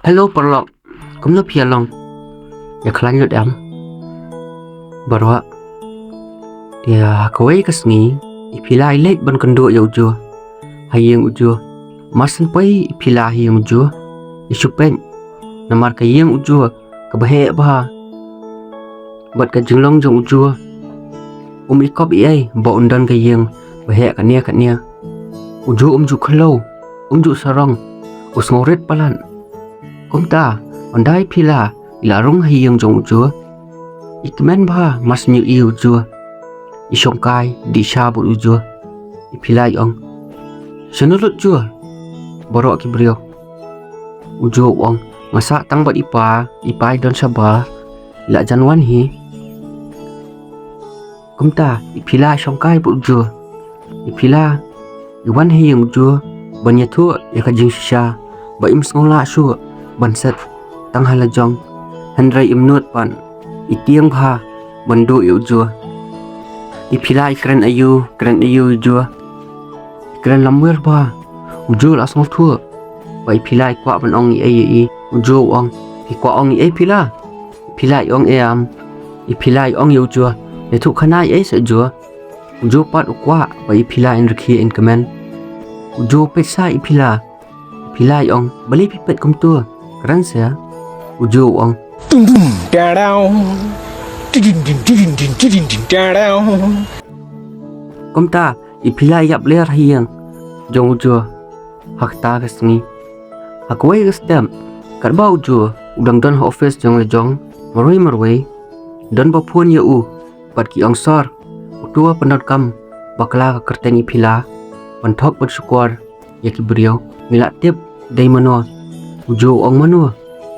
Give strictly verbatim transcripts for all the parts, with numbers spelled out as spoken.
Hello paralok, kumno phi ïa long? Ïa khlaiñ lut em? Baroh. Ïa kawei ka sngi i Phila i leit ban kynduh ïa u Jua ha ïing u Jua. Mar syn poi i Phila ha ïing u Jua, i shu peit namar ka ïing u Jua kaba heh bha bad ka jinglong jong u Jua. Um ikop i ei ba un don ka ïing ba heh kane kane. U Jua um ju khloo, um ju sarong, u sngewrit palat. Kumta, ynda i Phila i la rung ha ïing jong u Jua, i kmen bha mar shu ïohi u Jua. I shongkai dih sha bad u Jua. I Phila i ong, shano lut Jua? Baroh ki briew. U Jua u ong, nga sah tang bad i pa, i pa i don shabar, i la jan wan hi. Kumta i Phila i shongkai bad u Jua. I Phila i wan ha ïing u Jua ban ïathuh ïa ka jingshisha ba im sngew lah shuh ban set tang ha la jong. Hynrei im nud pat, i tieng bha ban duh ïa u Jua. I Phila i kren aïu kren aïu ïa u Jua. I kren lamwir bha. U Jua la sngewthuh ba i Phila i kwah ban ong i ei ïa i. U Jua u ong, i kwah ong i ei Phila? I Phila i ong, em. I Phila i ong ïa u Jua, ïathuh khana i ei seh Jua? U Jua pat u kwah ba i Phila in rkhie in kmen. U Jua u peit sha i Phila. I Phila i ong, balei phi peit kumto? Kren seh. U Jua u ong, tung tung da dau, tidin din tidin din tidin din da dau. Kumta i Phila i ïap ler ha ïing jong u Jua. Ha kata ka sngi, ha kawei ka step, katba u Jua u dang don ha office jong la jong, marwei marwei don ba phone ïa u bad ki ong, sir, uto uba pyndonkam bakla ka kyrteng i Phila ban thok ban shukor ïa ki briew, ngi la tip dei mano. U Jua u ong, mano?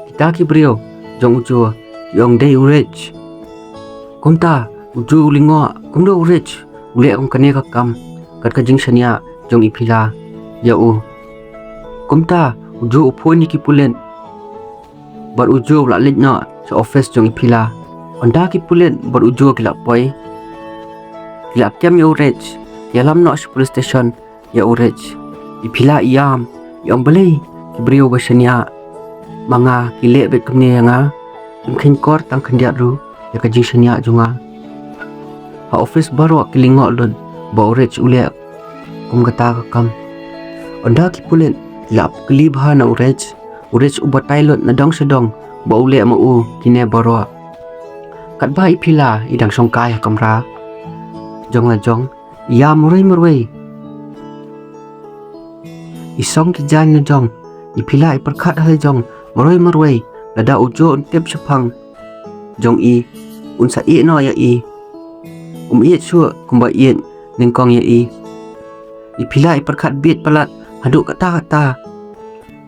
Kita ki briew jong u Jua ki ong dei u Rich. Kumta u Jua u lyngngoh, kumno u Rich u leh kum kane ka kam kat ka jingshaniah jong i Phila ïa u. Kumta u Jua u phone ïa ki pulit bad u Jua u la leit noh sha office jong i Phila. Ynda ki pulit bad u Jua ki la poi, ki la kem ïa u Rich, ïalam noh sha police station ïa u Rich. I Phila i ïam, i ong, balei ki briew ba shaniah ma nga ki leh beit kumne ïa nga? Kim kheiñ kor tang khyndiat ruh ïa ka jingshaniah jong nga. Ha office baroh ki lyngngoh lut ba u Rich u leh kum kata ka kam. Ynda ki pulit ki la kylli bha na u Rich, u Rich u batai lut na dong sha dong ba u leh ma u kine baroh. Katba i Phila i dang shongkai ha kamra jong la jong, i ïam marwei marwei. I song ki jaiñ la jong, i Phila i pyrkhat ha la jong marwei marwei, lada u Jua un tip shaphang jong i, un sa ïeh noh ïa i. Um ïeit shuh kumba ïeit nyngkong ïa i. I Phila i pyrkhat bieit palat haduh katta katta.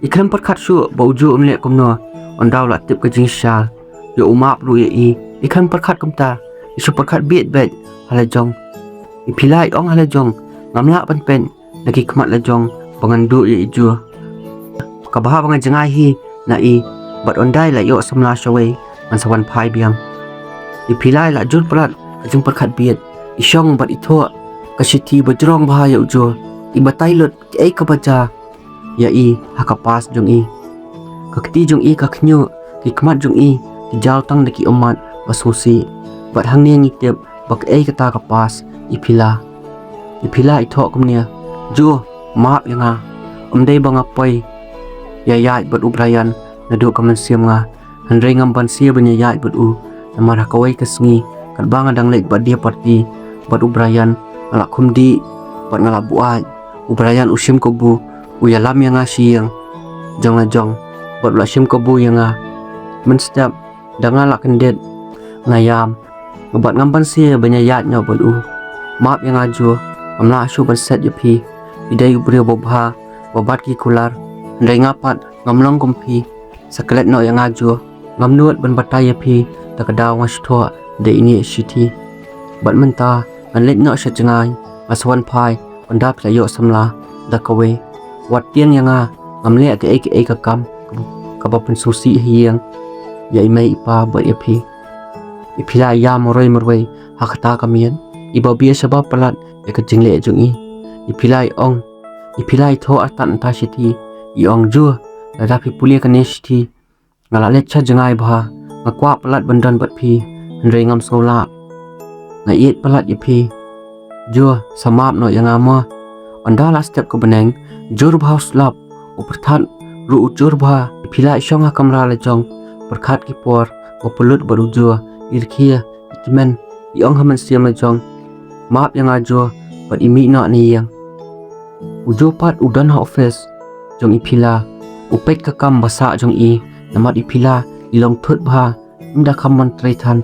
I khlem pyrkhat shuh ba u Jua un leh kumno ynda u la tip ka jingshisha. Ïa u map ruh ïa i. I khlem pyrkhat kumta, i shu pyrkhat bieit beit ha la jong. I Phila i ong ha la jong, ngam lah ban peit na ki khmat la jong ba ngan duh ïa i Jua. Kaba haba nga jngai hi na i, bad ynda i la ïoh samla shawei ngan sa wan phai biang. I Phila i la jur palat ka jingpyrkhat bieit, i shong bad i thoh ka shithi ba jrong bha ïa u Jua. I batai lut kiei kaba jia ïa i ha ka past jong i. Ka kti jong i ka khñiuh, ki khmat jong i ki jaw tang da ki ummat ba sngewsih. Bad hangne ngi tip ba kaei kata ka past i Phila. I Phila i thoh kumne, Jua, map ïa nga. Ym dei ba nga poi ïaid bad u Brian naduh ka mynsiem nga. Hynrei ngam banse ban ïaid bad u. Namar ha kawei ka sngi katba nga dang leit birthday party bad u Brian, nga la khumdih bad nga la buaid. U Brian u shim kabu, u ïalam ïa nga sha ïing jong la jong bad u la shim kabu ïa nga. Mynstep da nga la kyndit nga ïam, bad ngam banse ban ïaid noh bad u. Map ïa nga Jua, ngam lah shuh ban set ïa phi. Phi dei u briew ba bha, ba bat ki kular. Hynrei nga pat ngam long kum phi. Sa klet noh ïa nga Jua. Ngam nud ban batai ïa phi da ka daw nga shu thoh da ine i shithi. Bad mynta ngan leit noh sha jngai, nga sa wan phai ynda phi la ïoh samla da kawei. Wat tieng ïa nga, ngam leh kaei kaei ka kam kaba pynsngewsih ha ïing ïa i mei i pa bad ïa phi. I Phila i ïam marwei marwei ha kata ka miet. I babe shabar palat ïa ka jingleh jong i. I Phila i ong, i Phila i thoh artat na ta shithi, i ong, Jua, Lada phi pule kane shithi, nga la leit sha jngai bha. Nga kwah palat ban don bad phi, hynrei ngam sngew lah. Nga ïeit palat ïa phi. Jur, sa map noh ïa nga mo. Ynda la step ka bneng, Jur bha u slap. U pyrthat ruh u jur bha. I Phila i shong ha kamra la jong, pyrkhat ki por ba pynlut bad u Jur. I rkhie, i kmen, i ong ha mynsiem la jong, map ïa nga Jur, bad i mih noh na ïing. U Jur pat u don ha office jong i Phila. U peit ka kam ba sah jong i, namar i Phila i long thut bha, ym da kham ban trei than.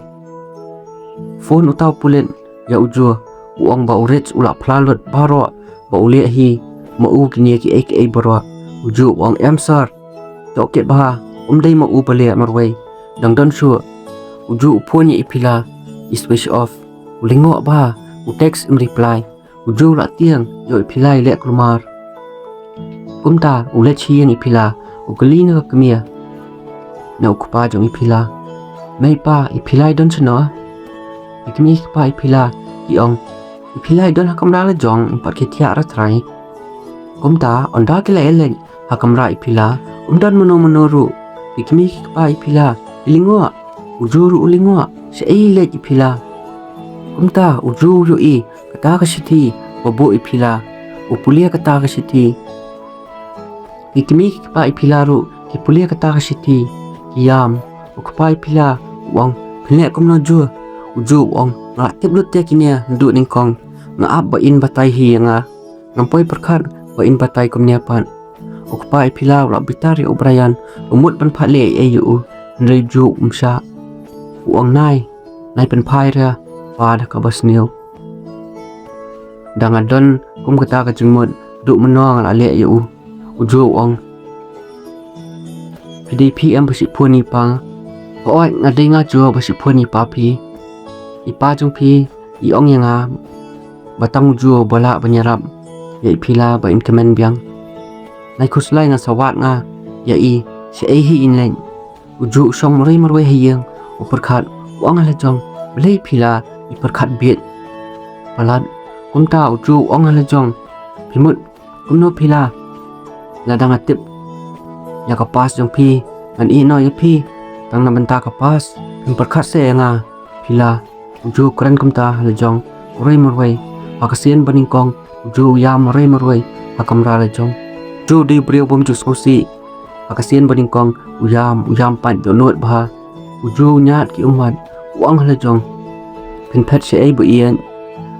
Phone uta u pulit ïa u Jur, u ong ba u Rich u la phla lut baroh ba u leh hi ma u kine kiei kiei baroh. U Jur u ong, em sir, tohkit bha, ym dei ma u ba leh marwei. Dang don shuh. U Jur u phone ïa i Phila, i switch off. U lyngngoh bha, u text im reply. U Jur u la tieng, ïoh i Phila i leh kulmar. Kumta u leit sha ïing i Phila, u kylli na ka kmie, na u kpa jong i Phila, mei pa, i Phila i don shano? I kmie i kpa i Phila ki ong, i Phila i don ha kamra la jong, i pat ki thiah ra trai. Kumta ynda ki la ïaleit ha kamra i Phila, um don mano mano ruh. I kmie i kpa i Phila i lyngngoh, u Jur ruh u lyngngoh, shaei leit i Phila. Kumta u Jur u ïohi kata ka shithi ba buh i Phila, u pule kata ka shithi. Ki kmie ki kpa i Phila ruh ki pule kata ka shithi, ki ïam. U kpa i Phila u ong, phin leh kumno Jur? U Jur u ong, nga la tip lut ïa kine naduh nyngkong. Nga ap ba in batai hi ïa nga. Ngam poi pyrkhat ba in batai kumne pat. U kpa i Phila u la bitar ïa u Brian, u mut ban phah leh ei ei ïa u, hynrei u Jur um shah. U ong, nai, nai pynphai ria pa da kaba sniew. Da nga don kum kata ka jingmut, duh mynno nga la leh ïa u. U Jur u ong, phi dei phi em ba shu phone ïa i pa? Hooid, nga dei nga Jur ba shu phone ïa i pa phi. I pa jong phi i ong ïa nga ba tang u Jur ba lah ban ïarap ïa i Phila ba in kmen biang. Nai khuslai, ngan sa wad nga ïa i, shaei hi in leit. U Jur u shong marwei marwei ha ïing, u pyrkhat, u ong ha la jong, balei i Phila i pyrkhat bieit palat. Kumta u Jur u ong ha la jong, phi mut kumno Phila? Lada nga tip ïa ka past jong phi, ngan ïeh noh ïa phi. Tang na bynta ka past, phim pyrkhat seh ïa nga Phila. U Jur u kren kumta ha la jong marwei marwei. Ha ka sien ba nyngkong u Jur u ïam marwei marwei ha kamra la jong. U Jur u dei u briew bym ju sngewsih. Ha ka sien ba nyngkong u ïam, u ïam pat dohnud bha. U Jur u ñiad ki ummat, u ong ha la jong, phin phet shaei ba ïeit?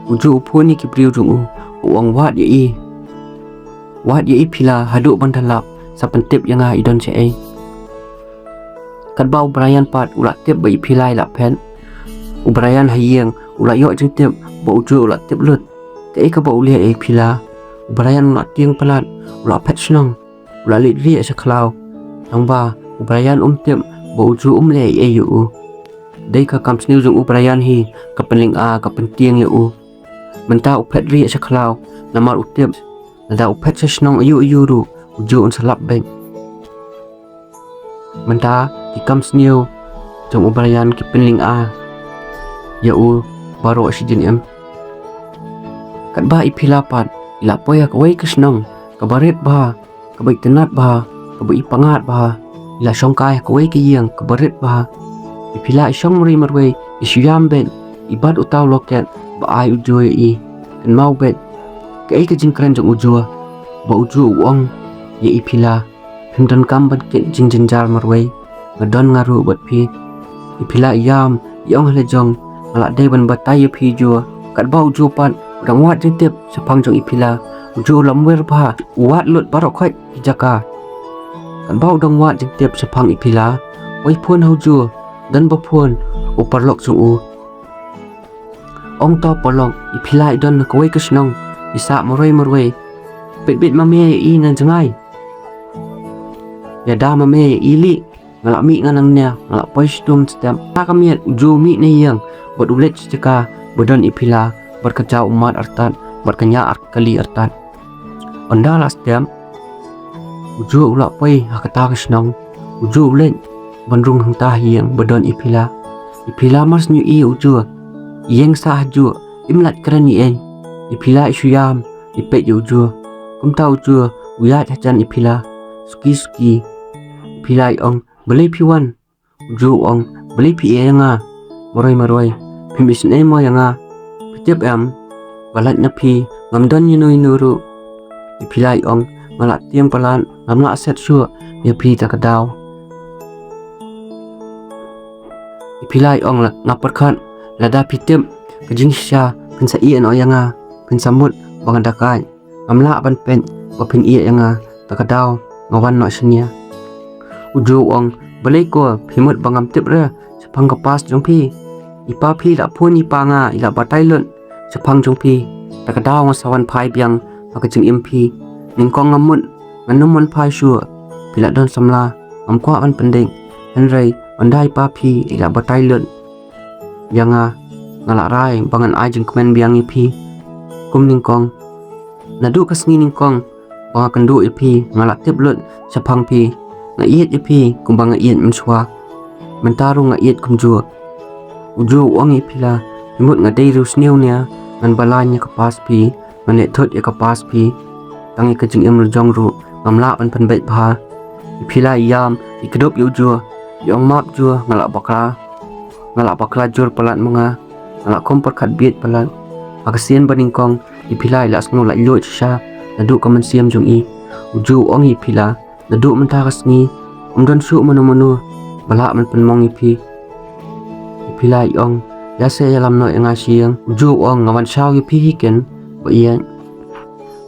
U Jur u phone ïa ki briew jong u, u ong, wad ïa i, wad ïa i Phila haduh ban da lap, sa pyntip ïa nga i don shaei. Katba u Brian pat u la tip ba i Phila i la phet. U Brian ha ïing u la ïoh jingtip ba u Jur u la tip lut kaei kaba u leh ïa i Phila. U Brian u la tieng palat, u la phet shnong, u la leit rieh sha khlaw. Tangba u Brian um tip ba u Jur um leh ei ei ïa u. Dei ka kam sniew jong u Brian hi ka pynlynga, ka pyntieng ïa u. Mynta u phet rieh sha khlaw namar u tip lada u phet sha shnong aïu aïu ruh u Jur un sa lap beit. Mynta ki kam sniew jong u Brian ki pynlynga ïa u baroh shi jingim. Katba i Phila pat i la poi ha kawei ka shnong kaba rit bha, kaba itynnad bha, kaba ipangad bha. I la shongkai ha kawei ka ïing kaba rit bha. I Phila i shong marwei marwei, i shu ïam beit, i bat uta u locket ba ai u Jur ïa i. Kynmaw beit kaei ka jingkren jong u Jur, ba u Jur u ong ïa i Phila, phim donkam ban kit jingjynjar marwei, nga don nga ruh bad phi. I Phila i ïam, i ong ha la jong, nga la dei ban batai ïa phi Jur. Katba u Jur pat u dang wad jingtip shaphang jong i Phila, u Jur u lamwir bha, u wad lut baroh khoit ki jaka. Katba u dang wad jingtip shaphang i Phila, wei phone ha u Jur, don ba phone u paralok jong u. Ong to paralok, i Phila i don ha kawei ka shnong, i sah marwei marwei. Peit beit ma me ïa i na jngai. Ïada ma me ïa i lih, nga la mih nga nangne, nga la poi shitom step. Ha ka miet u Jur u mih na ïing bad u leit sha jaka ba don i Phila bad ka jaw ummat artat bad ka ñiah kali artat. Ynda la step u Jur u la poi ha kata ka shnong, u Jur u leit ban rung hangta ha ïing ba don i Phila. I Phila mar shu ïohi ïa u Jur, i ïeng sah ha Jur, im lait kren ei ei. I Phila i shu ïam, i peit ïa u Jur. Kumta u Jur u ïaid hajan i Phila, suki suki. Phi la ong, balei phi wan? U Ju u ong, balei phi ïa nga? Marwei marwei, phim isynei mo ïa nga? Phi tip em, ba lait na phi ngam don ïano ïano ruh. I Phi la ong, nga la tieng palat, ngam lah set shuh ïa phi ta ka daw. I Phi la ong, nga pyrkhat lada phi tip ka jingshisha phin sa ïeh noh ïa nga, phin sa mut ba nga da kai. Ngam lah ban peit ba phin ïeh ïa nga ta ka daw nga wan noh shane. U Ju u ong, balei ko, phi mut ba ngam tip re shaphang ka past jong phi? I pa phi la phone, i pa nga i la batai lut shaphang jong phi. Ta ka daw nga sa wan phai biang ha ka jingim phi. Nyngkong ngam mut, ngan nym wan phai shuh. Phi la don samla, ngam kwah ban pyndik. Hynrei ynda i pa phi i la batai lut ïa nga, nga la rai ba ngan ai jingkmen biang ïa phi. Kum nyngkong, naduh ka sngi nyngkong ba nga kynduh ïa phi, nga la tip lut shaphang phi. Nga ïeit ïa phi kumba nga ïeit mynshuwa. Mynta ruh nga ïeit kumjuh. U Ju u ong ïa i Phi la, phi mut nga dei riewsniew ne? Ngan balai ïa ka past phi, ngan leh thut ïa ka past phi. Tang ïa ka jingim la jong ruh ngam lah ban pynbeit bha. I Phi la i ïam, i kdup ïa u Ju, i ong, map Ju, nga la bakla. Nga la bakla jur palat ma nga. Nga la khum pyrkhat bieit palat. Ha ka sien ba nyngkong, i Phi la i la sngew laitluid shisha naduh ka mynsiem jong i. U Ju u ong ïa i Phi la, naduh mynta ka sngi, ym don shuh mano mano ba lah ban pynmong ïa phi. I Phi la i ong, ïa se ïalam noh ïa nga sha ïing. U Ju u ong, nga wan shaw ïa phi hi ken, ba ïeit.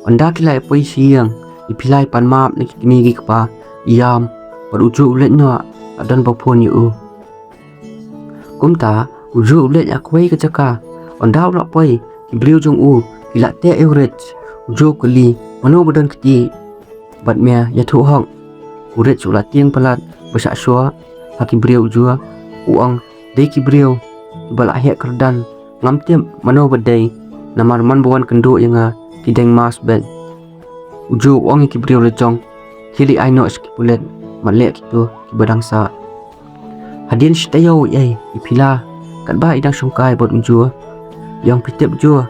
Ynda ki la ïa poi sha ïing, i Phi la i pan map na ki kmie ki kpa, i ïam, bad u Ju u leit noh, la don ba phone ïa u. Kumta u Ju u leit ha kawei ka jaka. Ynda u la poi, ki briew jong u ki la teh ïa u Rich. U Ju u kylli, mano ba don kti bad me, ïathuh hok. U Rich u la tieng palat ba shah shuwa ha ki briew. U Ju u ong, dei ki briew kiba la heh kyrdan. Ngam tip mano ba dei, namar man ba wan kynduh ïa nga ki deng mask beit. U Ju u ong ïa ki briew la jong, khie leit ai noh sha ki pulit, mat leh kito kiba dang sah. Hadien shi taïew ïa i Phi la, katba i dang shongkai bad u Ju, i ong, phi tip Ju,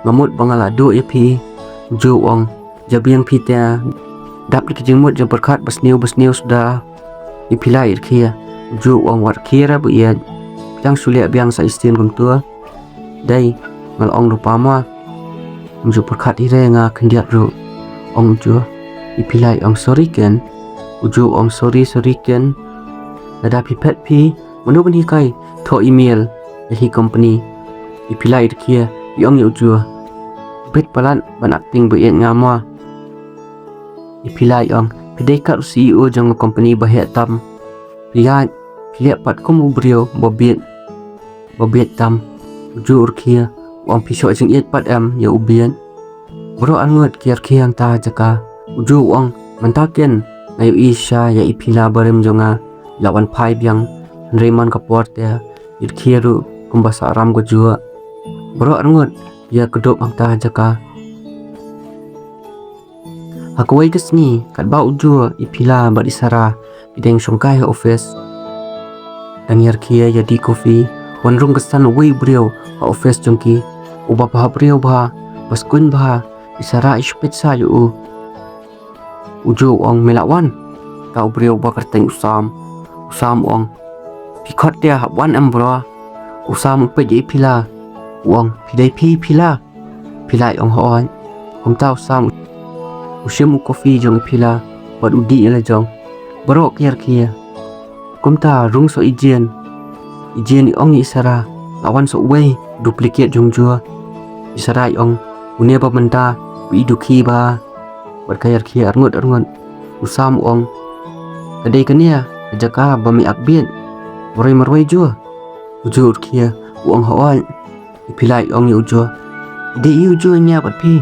nga mut ba nga la duh ïa phi. U Ju u ong, jabieng phi te, dap da ki jingmut jingpyrkhat ba sniew ba sniew suda. I Phi la i rkhie. U Ju u ong, wat rkhie re ba ïeit, phi dang shu leh biang sa shisien kumto. Dei, nga la ong ruh pa ma. Ym ju pyrkhat hi re, nga khyndiat ruh, ong u Ju. I Phi la i ong, sorry ken. U Ju u ong, sorry, sorry ken. Lada phi phet phi, mano ban hikai thoh email ïa hi company. I Phi la i rkhie, i ong ïa u Ju, bit palat ban acting ba ïeit nga ma. I Phi la i ong, phi dei kat u C E O jong ka company ba heh tam. Phi ïaid, phi leh pat kum u briew ba bieit, ba bieit tam. U Ju u rkhie, u ong, phi shoh jingïeit pat em ïa u bieit? Baroh arngut ki rkhie hangta ha jaka. U Ju u ong, mynta ken nga ïohi shisha ïa i Phi la barim jong nga, la wan phai biang, hynrei man ka por te i rkhie ruh kumba sah ram ka juh. Baroh arngut ki ïa kdup hangta ha jaka. Ha kawei ka sngi, katba u Ju, i Phi la bad i Sara ki dang shongkai ha office, dang ïa rkhie ïa dih coffee, wan rung ka san uwei u briew ha office jong ki. Uba bha briew bha, ba skuin bha. I Sara i shu peit sha ïa u. U Ju u ong, me la wan? Te u briew ba kyrteng u Sam. U Sam u ong, phi khot te hap wan em bro? U Sam u peit ïa i Phi la, u ong, phi dei phi i Phi la? Phi la i ong, hooid. Kumta u Sam u shim u coffee jong i Phi la bad u dih ïa la jong. Baroh ki ïa rkhie. Kumta rung soh i Jane. I Jane i ong ïa i Sara, la wan soh uwei duplicate jong u Ju. I Sara i ong, une ba mynta ba i dukhi bha. Bad ka ïa rkhie arngut arngut. U Sam u ong, ka dei kane ka jaka ba me ap bieit marwei marwei Ju? U Ju u rkhie, u ong, hooid. I Phi la i ong ïa u Ju, i dei i u Ju ïa ngi bad phi?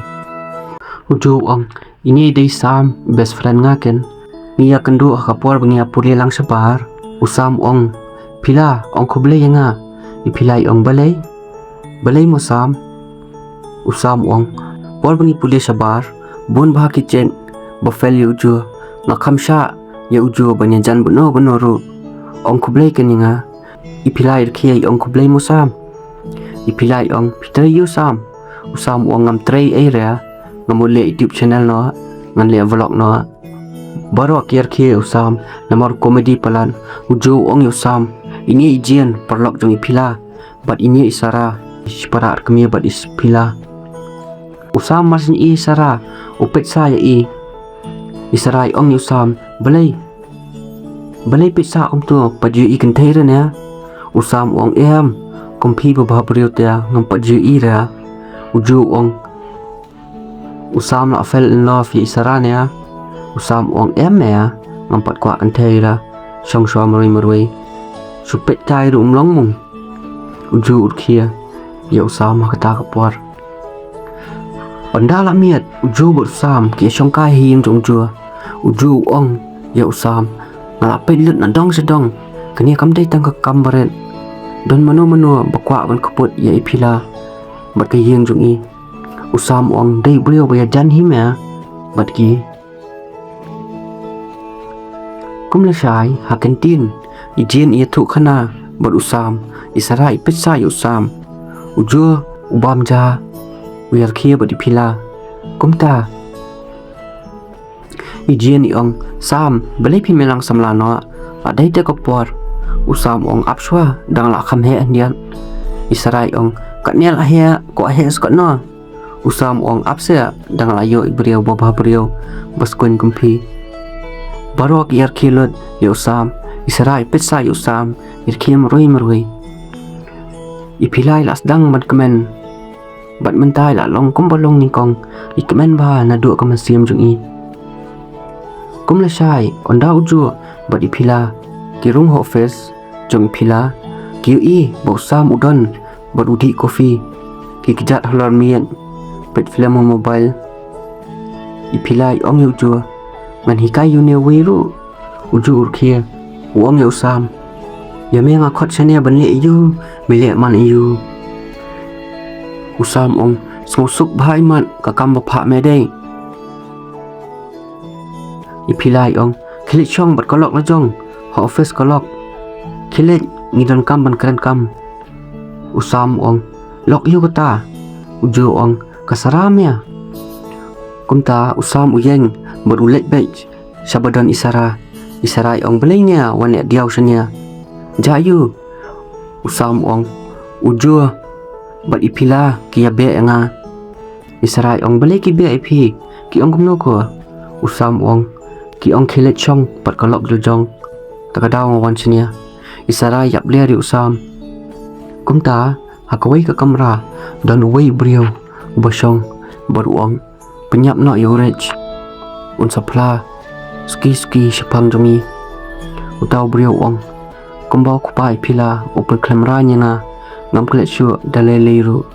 U Ju u ong, ine i dei Sam, i best friend nga ken. Ngi ïa kynduh ha ka por ba ngi ïa pule lang shabar. U Sam u ong, Phi la, ong khublei ïa nga. I Phi la i ong, balei? Balei mo Sam? U Sam u ong, por ba ngi pule shabar, bun bha ki chet ba fail ïa u Ju. Nga kham shah ïa u Ju ban ïa jan bano bano ruh. Ong khublei ken ïa nga. I Phi la i rkhie, i ong, khublei mo Sam. I Phi la i ong, phi trei ïa u Sam? U Sam u ong, ngam trei ei re. Nga mut leh YouTube channel noh, ngan leh vlog noh. Baroh ki ïarkhie ïa u Sam namar u komedi palat. U Joe u ong ïa u Sam, ine i Jane paralok jong i Phila, bad ine i Sara i shipara kmie bad i Phila. U Sam mar syn i Sara u peit sa ïa i. I Sara i ong ïa u Sam, balei? Balei peit sa kumto, pat ju i kynthei re ne? U Sam u ong, em, kum phi ba bhabriew te ngam pat ju i re. U Joe u ong, u Sam la fell in love ïa i Sara ne? U Sam u ong, em me, ngam pat kwah kynthei re. Shong shuwa marwei marwei. Shu peit kai ruh um long mung. U Joe u rkhie ïa u Sam ha kata ka por. Ynda la miet, u Joe bad u Sam ki ïa shong kai ha ïing jong u Joe. U Joe u ong ïa u Sam, nga la peit lut na dong sha dong. Kane kam dei tang ka kam barit. Don mano mano ba kwah ban kput ïa i Phila bad ka ïing jong i? U Sam u ong, dei briew ba ïajan hi me bad ki. Kum lashai ha canteen, i Jane i ïathuh khana bad u Sam. I Sara i peit sa ïa u Sam. U Joe u bam ja, u ïarkhie bad i Phila. Kumta i Jane i ong, Sam, balei phim ïalang samla noh? La dei te ka por. U Sam u ong, ap shuwa, dang la kham heh hyndiat. I Sara i ong, katne la heh, ko heh shuh noh. U Sam u ong, ap seh, dang la ïoh i briew ba bhabriew ba skun kum phi. Baroh ki ïarkhie lut ïa u Sam. I Sara i peit sa ïa u Sam, i rkhie marwei marwei. I Phila i la sdang ban kmen. Bad mynta i la long kumba long nyngkong, i kmen bha naduh ka mynsiem jong i. Kum lashai, ynda u Joe bad i Phila ki rung ha office jong i Phila, ki ïohi ba u Sam u don bad u dih coffee. Ki kjat halor miet, peit film ha mobile. I Phila i ong ïa u Joe, ngan hikai ïa une uwei ruh. U Joe u rkhie, u ong ïa u Sam, ïa me nga khot shane ban leh aïu, me leh man aïu? U Sam u ong, sngewsuk bha i mat, ka kam ba phah me dei. I Phila i ong, khie leit shong bad ka lok la jong, ha office ka lok. Khie leit, ngi don kam ban kren kam. U Sam u ong, lok aïu kata? U Joe u ong, ka Sara me. Kumta u Sam u ïeng bad u leit beit sha ba don i Sara. I Sara i ong, balei ngi wan ïa diaw shane? Jia aïu? U Sam u ong, u Joe bad i Phila ki ïa beh ïa nga. I Sara i ong, balei ki beh ïa phi? Ki ong kumno ko? U Sam u ong, ki ong khie leit shong bad ka lok la jong. Ta ka daw nga wan shane. I Sara i ïap ler ïa u Sam. Kumta ha kawei ka kamra don uwei u briew uba shong bad u ong, pynïap noh ïa u Rich. Un sa phla suki suki shaphang jong ngi. Uta u briew u ong, kumba u kpa i Phila u pynkhlem rain ïa nga, ngam klet shuh da lei lei ruh.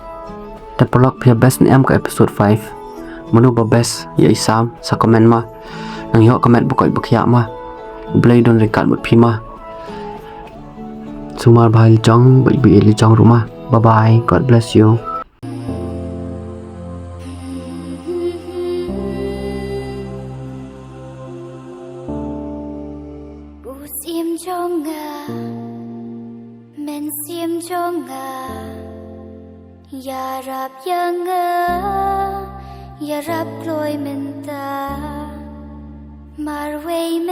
Te paralok, phi ïa best ne em ka episode five? Mano ba best ïa i Sam, sa comment ma. Nang ïoh comment ba koit ba khiah ma. U Blei don ryngkat bad phi ma. Sumar bha ïa la jong bad ïa la jong ruh ma. Bye bye. God bless you. U sim jong nga, men sim jong nga, ïarap ïa nga, ïarap kloi mynta. Marwei